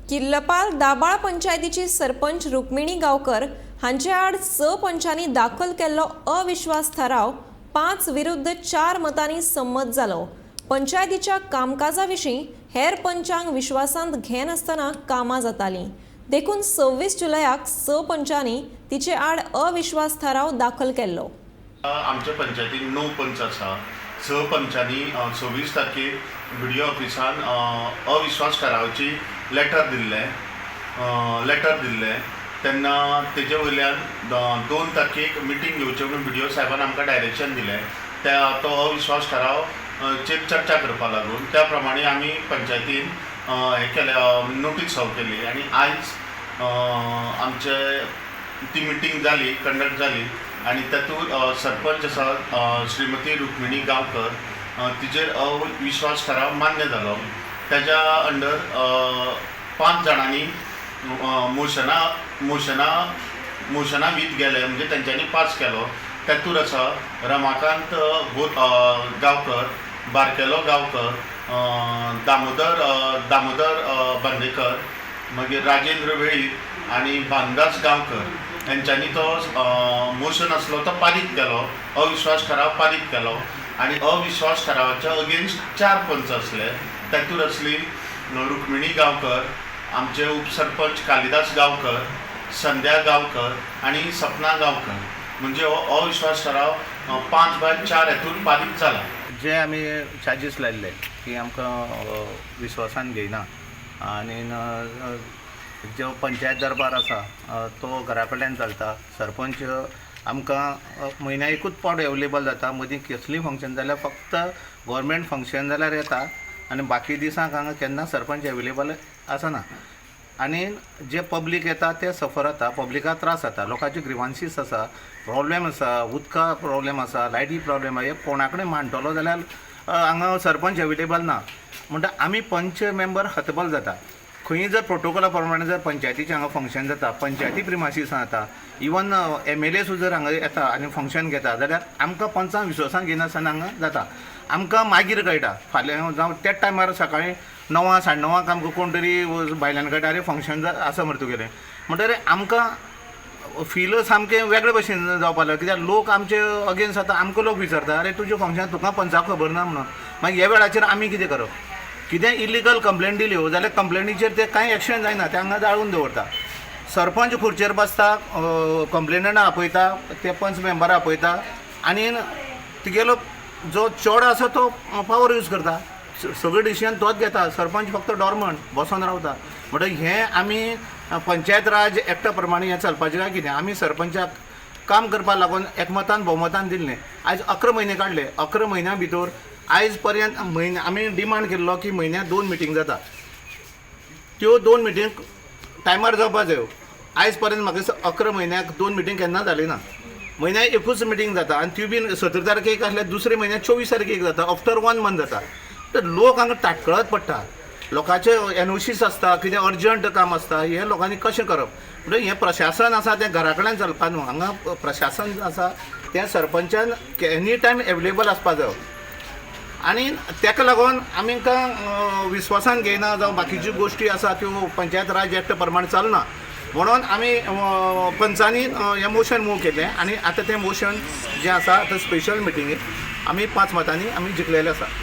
किर्लपाल दाबाळ पंचायतीची सरपंच रुक्मिणी गांवकर हांचे आड स पंचांनी दाखल केल्लो अविश्वास थाराव 5 विरुद्ध 4 मतांनी संमत जालो. पंचायतीच्या कामकाजा विशीं हेर पंचांक विश्वासांत घेनासतना कामां जातालीं, देखून 26 जुलयाक स पंचांनी तिचे आड अविश्वास थाराव दाखल केल्लो. आमच्या पंचायतीन णव पंच आसा. स पंचांनी 26 तारखेर बीडीओ ऑफिसान अविश्वास थारावाची लेटर दिल्लें. तेन्ना तेजे वयल्यान 2 तारखेक मिटींग घेवचे म्हणून बीडीओ साहेबान आमकां डायरेक्शन दिलें. त्या तो अविश्वास थाराव चेर चर्चा करपा लागून. त्या प्रमाणे आमी पंचायतीन हें केलें, नोटीस सर्व केली आनी आयज आमचे ती मिटींग जाली, कंडक्ट जाली आनी तातूंत सरपंच आसा श्रीमती रुक्मिणी गांवकर, तिजेर अविश्वास थाराव मान्य जालो. तेज्या अंडर पांच जाणांनी मोशना मोशना मोशना वीत गेले, म्हणजे तेंच्यांनी पास केलो. तातूंत आसा रमाकांत गांवकर, बारकेलो गांवकर, दामोदर बांदेकर, मागीर राजेंद्र वेळीप आनी भानदास गांवकर. हेंच्यांनी तो मोशन आसलो तो पारीत केलो, अविश्वास थाराव पारीत केलो. आनी अविश्वास थारावाच्या अगेन्स्ट चार पंच आसले. तातूंत आसली रुक्मिणी गांवकर, आमचे उपसरपंच कालिदास गांवकर, संध्या गांवकर आनी सपना गांवकर. म्हणजे हो अविश्वास थाराव 5 बाय 4 हेतून पारीत जाला. जे आमी चार्जीस लायल्ले की आमकां विश्वासान घेयना आनी जो पंचायत दरबार आसा तो घरा कडल्यान चलता. सरपंच आमकां म्हयन्या एकूच पावट एवेलेबल जाता. मदीं कसलीय फंक्शन जाल्यार, फक्त गोवोरमेंट फंक्शन जाल्यार येता आनी बाकी दिसांक हांगा केन्ना सरपंच एवेलेबल आसना. आनी जे पब्लीक येता ते सफर जाता, पब्लिकाक त्रास जाता. लोकांचे ग्रिवांसीस आसा, प्रॉब्लेम आसा, उदका प्रॉब्लेम आसा, लायटी प्रॉब्लेम आसा. हे कोणा कडेन मांडटलो जाल्यार हांगा सरपंच एवेलेबल ना म्हणटा आमी पंच मेंबर हतबल जाता. खंयी जर प्रोटोकॉला प्रमाणे जर पंचायतीचें हांगा फंक्शन जाता, पंचायती प्रिमासीसान जाता, इवन एमएलए सुद्दां जर हांगा येता आनी फंक्शन घेता जाल्यार आमकां पंचांक विश्वासान घेनासतना हांगा जाता. आमकां मागीर कळटा, फाल्यां जावं त्याच टायमार सकाळीं 9, 9:30 आमकां कोण तरी भायल्यान कळटा, "अरे, फंक्शन आसा मरे तुगेलें." म्हणटकीर आमकां फील सामकें वेगळे भशेन जावपा लागलें, कित्याक लोक आमचे अगेन्स्ट आतां आमकां लोक विचारता, "अरे, तुजें फंक्शन तुका पंचाक खबर ना?" म्हणून. मागीर ह्या वेळाचेर आमी कितें करप? कितें इलिगल कंप्लेन दिल्यो जाल्यार कंप्लेनीचेर ते कांय एक्शन जायना, ते हांगा जाळून दवरता. सरपंच खुर्चेर बसता, कंप्लेनंटा आपयता, ते पंच मेंबरां आपयता आनी तिगेलो जो चेडो आसा तो पावर यूज करता. सगळें डिसिजन तोच घेता. सरपंच फक्त डॉर्मंट बसोन रावता. म्हणटकीर हें आमी पंचायत राज एक्टा प्रमाणे हें चलपाचें काय कितें? आमी सरपंचाक काम करपाक लागून एकमतान भोवमतान दिल्लें. आयज 11 म्हयने काडले. 11 म्हयन्या भितर आयज पर्यंत म्हयने आमी डिमांड केल्लो की म्हयन्याक दोन मिटींग जाता, त्यो दोन मिटींग टायमार जावपा जायो. आयज पर्यंत म्हाका दिसता 11 म्हयन्याक दोन मिटींग केन्ना जाली ना. म्हयन्याक एकूच मिटींग जाता आनी ती बीन 17 तारखेक आसल्यार दुसरे म्हयन्याक 24 तारखेक जाता, आफ्टर वन मंथ जाता. तर लोक हांगा ताटकळत पडटा. लोकांचे एनओसीस आसता, कितें अर्जंट काम आसता, हें लोकांनी कशें करप? म्हणजे हें प्रशासन आसा तें घरा कडल्यान चलपा न्हू. हांगा प्रशासन आसा तें सरपंचान एनी टायम एवेलेबल आसपा जायो. आनी तेका लागून आमकां विस्वासान घेयना जावं बाकीच्यो गोश्टी आसा त्यो पंचायत राज एक्ट प्रमाणे चलना म्हणून आमी पंचांनी हें मोशन मूव केलें. आनी आतां तें मोशन जें आसा, आतां स्पेशल मिटिंगेक आमी पांच मतांनी आमी जिखलेलें आसा.